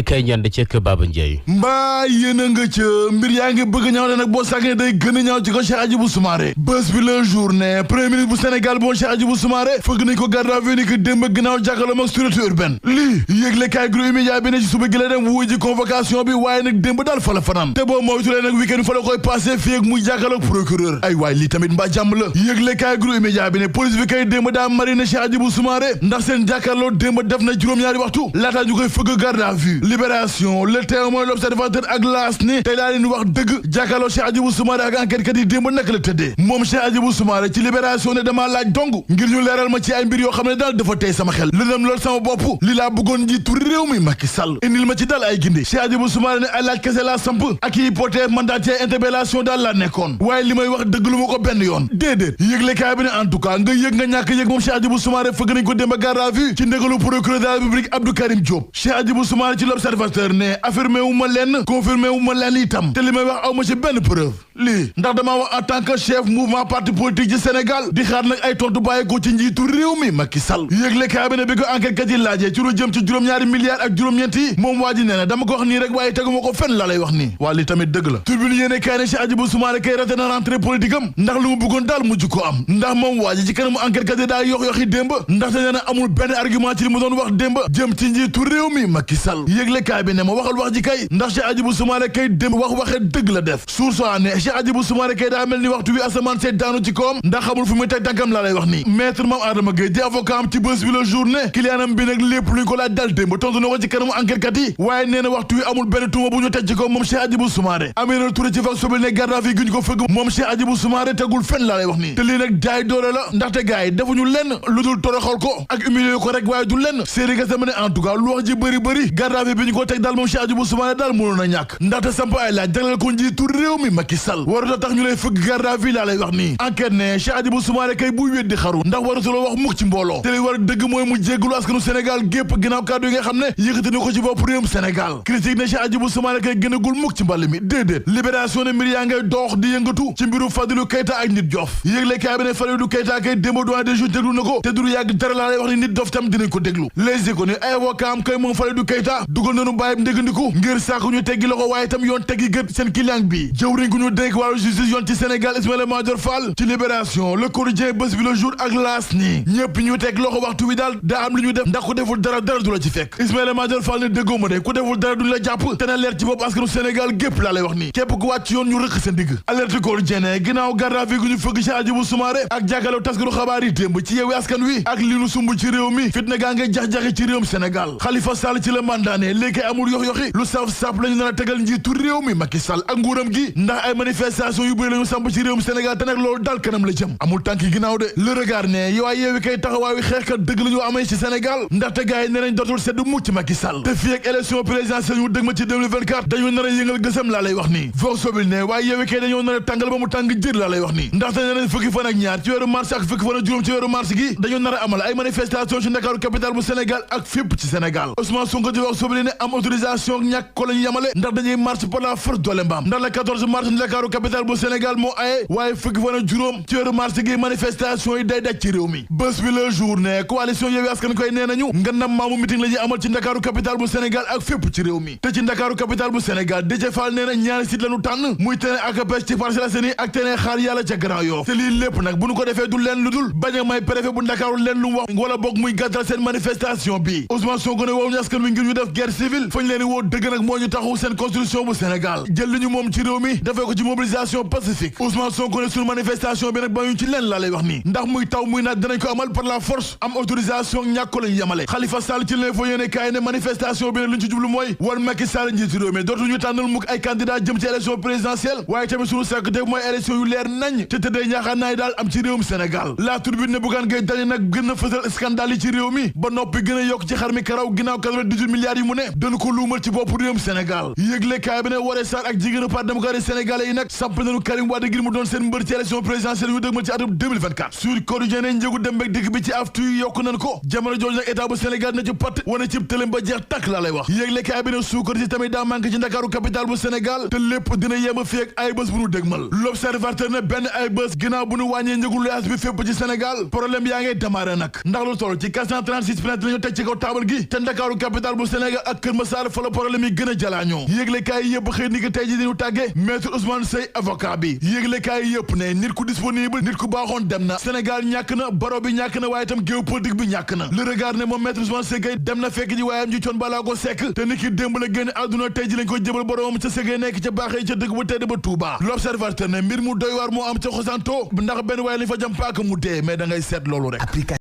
kay ñand ceek Baba Ndiaye mbaa yéen a nga ca mbir yaa ngi bëgg ñaaw ne nag boo sàggee day gën a ñaaw ci ko Cheikh Hadjibou Soumaré bés bi la journée premier ministre bu Sénégal boo Cheikh Hadjibou Soumaré fëgg nañ ko garde à vue ni que démb ginnaaw jàkkaarloo ak sûreté urbaine lii yëgle kaay groupe média bi ne ci suba gi la dem wuy ji convocation bi waaye nag démb daal fa la fanaan te boo moytulee nag week-end fa la koy passé fii ak muy jàkkaarloo ak procureur ay waay lii tamit mbaa jàmm la yëgle kaay groupe média bi ne police bi kay démb daa marine Cheikh Hadjibou Soumaré ndax seen jàkkaarloo démb def na juróom-ñaari waxtu laataa ñu koy fëgg garde à vue libération le témoin l'observateur ak laas ni tey daa leen wax dëgg jàkkaarloo Cheikh Hadjibou Soumaré ak enquête kat yi démb naka la tëddee moom Cheikh Hadjibou Soumaré ci libération ne dama laaj dong ngir ñu leeral ma ci ay mbir yoo xam ne daal dafa tey sama xel lëndëm lool sama bopp li laa bëggoon njiitu réew mi Macky Sall indil ma ci daal ay gindi Cheikh Hadjibou Soumaré ne ay laaj kese laa samp ak hypothèse mandataire interpellation daal laa nekkoon waaye li may wax dëgg lu ma ko benn yoon déedéet yëgle kaay bi ne en tout cas nga yëg nga ñàkk yëg moom Cheikh Hadjibou Soumaré fëgg nañ ko démb garde à vue ci ndégalu procureur de la République Abdou Karim Diop Cheikh Hadjibou Soumaré ci l'observateur ne affirmé wu ma lenn confirmé wu ma lenn itam te li may wax aw ma ci benn preuve lii ndax damaa wax en tant que chef mouvement parti politique ci Sénégal di xaar nag ay tontu bàyyi ko ci njiitu réew mi Macky Sall yëgle kaay bi ne bi ko enquête kat yi laajee ci lu jëm ci juróom-ñaari milliards ak juróom-ñeent yi moom waa ji nee na dama ko wax nii rek waaye teguma ko fenn laa lay wax nii waa lii tamit dëgg la turbine yéene kaay ne Cheikh Hadjibou Soumaré kay raté na rentrée politique am ndax lu mu bëggoon daal mujj ko am ndax moom waa ji ci kanamu enquête kat yi daal yox-yoxi démb ndaxte nee na amul benn argument ci li mu doon wax démb jëm ci njiitu réew mi Macky Sall yëgle kaay bi ne ma waxal wax ji kay ndax Cheikh Hadjibou Soumaré kay démb waxe dëgg la def source ne Cheikh Hadjibou Soumaré kay daa mel ni waxtu wi asamaan seet daanu ci kawam ndax xamul fu muy teg tànkam laa lay wax nii maître Mame Adama Gueye di avocat am ci bés bi la journée clientam bi nag lépp luñ ko laaj dal démb tontu na ko ci kanamu enquête kat yi waaye nee na waxtu wi amul benn tuuma bu ñu teg ci kawam moom Cheikh Hadjibou Soumaré Aminata Touré ci Vox Populi ne garde à vue gi ñu ko fëgg moom Cheikh Hadjibou Soumaré tegul fenn laa lay wax nii te lii nag jaay doole la ndaxte gars yi defuñu lenn lu dul toroxal ko ak humilier ko rek waaye du lenn série ga sama ne en tout cas lu wax ji bëri garde à vue bi ñu ko teg daal moom Cheikh Hadjibou Soumaré daal mënoon a ñàkk ndaxte samp ay laaj jagleel ko njiitu réew mi Macky Sall warut a tax ñu lay fëgg garde à vue laa lay wax nii enquête ne Cheikh Hadjibou Soumaré kay buy weddi xaru ndax waratuloo wax mukk ci mbooloo te li war a dëgg mooy mu jéggalu askanu Sénégal gépp ginnaaw kàddu yi nga xam ne yëkkati na ko ci bopp réewum Sénégal critique ne Cheikh Hadjibou Soumaré kay gënagul mukk ci mbàll mi déedéet libération ne mbir yaa ngay dox di yëngatu ci mbiru Fadilou Keita ak Nit Doff yëgle kaay bi ne Fadilou Keita kay démb doyen des juges déglu na ko te du yàgg dara laa lay wax ni Nit Doff tam dinañ ko déglu Les Échos ni ay avocat am kay moom Fadilou Keita dugal nañu bàyyib ndégandiku ngir sàkku ñu teggi loxo waaye tam yoon teggi gët seen client bi jëwriñ gu ñu dénk wàllu justice yoon ci Sénégal Ismaïla Madior Fall ci libération Le Quotidien bés bi le jour ak laas ni ñëpp ñu teg loxo waxtu wi daal daa am lu ñu def ndax ku deful dara du la ci fekk Ismaïla Madior Fall ne déggoo ma de ku deful dara duñ la jàpp te na leer ci bopp askanu Sénégal gépp laa lay wax nii képp ku wàcc yoon ñu rëq seen digg alerte Quotidien ginnaaw garde à vue gu ñu fëgg Cheikh Hadjibou Soumaré ak jàkkaarloo taskatu xabaar yi démb ci Yewwi Askan Wi ak li nu sumb ci réew mi fitna gaa ngay jax-jaxi ci réewum Sénégal Khalifa Sall ci la mandaane léegi amul yox-yoxi lu saf-sap lañu nar a tegal njiitu réew mi Macky Sall ak nguuram gi ndax ay manifestation yu bëri lañu samp ci réewum Sénégal te nag loolu dal kanam la jëm amul tànki ginnaaw de le regard ne yowaay Yewwi kay taxawaayu xeexkat dëgg la ñu amee ci Sénégal ndaxte gars yi ne nañ dootul sedd mukk ci Macky Sall te fii ak élection présidentielle ñu dëg ma ci 2024 dañu nar a yëngal gësam laa lay wax nii Vox Populi ne waaye Yewwi kay dañoo nar a tàngal ba mu tàng jër laa lay wax nii ndaxte ne nañ fukki fan ak ñaar ci weeru mars ak fukki fan ak juróom ci weeru mars gi dañoo nar a amal ay manifestation ci Ndakaaru capitale bu Sénégal ak fépp ci Sénégal Ousmane Sonko di Vox Populi ne am autorisation ñàkk ko la ñu yamale ndax dañuy marche par la force doole mbaam ndax le 14 mars Ndakaaru capitale bu Sénégal moo aye waaye fukki fan ak juróom ci weeru mars gi manifestation yi day daj ci réew mi bés bi le jour ne coalition Yewwi Askan koy nee nañu ngannam maamu meeting la ñuy amal ci Ndakaaru capitale bu Sénégal ak fépp ci réew mi te ci Ndakaaru capitale bu Sénégal Déthié Fall nee na ñaari site lañu tànn muy terrain ACAPES ci Parcelles Assainies ak terrain Xaar Yàlla ca Grand Yoff te lii lépp nag bu ñu ko defee du leen lu dul bañ a may préfet bu Ndakaaru leen lu mu wax wala boog muy gàttal seen manifestation bi Ousmane Sonko ne woowu ñu askan wi ngir ñu def guerre civile fañ leen woo dëgg nag moo ñu taxaw seen constitution bu Sénégal jël li ñu moom ci réew mi defee ko ci mobilisation pacifique Ousmane Sonko ne suñu manifestation bi nag bañuñ ci leen laa lay wax nii ndax muy taw muy naaj danañ ko amal par la force am autorisation ñàkk ko lañu yamale Khalifa Sall ci leen fa yéene kaay ne manifestation bi nag lu ñu ci jublu mooy war Macky Sall njiitu réew mi dootu ñu tànnal mukk ay candidat jëm ci élection présidentielle waaye tamit suñu sàkk def mooy élection yu leer nañ te tëddee ñaaxaan naay daal am ci réewum Sénégal la turbine ne Bougane Gueye Dany nag gën a fësal scandale yi ci réew mi ba noppi gën a yokk ci xar mi karaw ginnaaw 98 milliards yi mu ne dañu ko luumal ci bopp réewum Sénégal yëgle kaay bi ne Woré Sarr ak jigéenu parti démocratique sénégalais yi nag nag samp nañu Karim Wade ngir mu doon seen mbër ci élection présidentielle yu dëgmal ci atum 2024 sur Quotidien ne njëgu dem ak dikk bi ci aftu yi yokku nañ ko jamono jooju nag état bu Sénégal na ci patt wane ci tëlëm ba jeex takk laa lay wax yéeglekaay bi ne suukar si tamit daa manqué ci Ndakaaru capitale bu Sénégal te lépp dina yem fi ak ay bés bu nu dëgmal L'Observateur ne benn ay bés ginnaaw bu nu wàññee njëgu luyaas bi fépp ci Sénégal problème yaa ngay démarré nag ndax lu toll ci 436 plaintes lañu teg ci kaw taabal gi te Ndakaaru capitale bu Sénégal ak Kër Massar fa la problème yi gën a jalaañoo yéeglekaay yëpp xëy ni ki tey ji diñu tàggee maître Ousmane Seye avocat bi yéeglekaay yëpp ne nit ku disponible nit ku baaxoon dem na Sénégal ñàkk na baro bi ñàkk na waaye itam géopolitique bi ñàkk na Le Regard ne moom maître Ousmane Seye dem na fekk ji waayam ji coon balaa ko sekk te ni ki démb la génn àdduna tey ji lañ ko jëbal boromam ca Seye nekk ca baaxee ca dëkk bu tedd ba Touba L'Observateur ne mbir mu doy waar moo am ca Xosanto ndax benn waaye lañ fa jam paaka mu dee mais da ngay seet loolu rek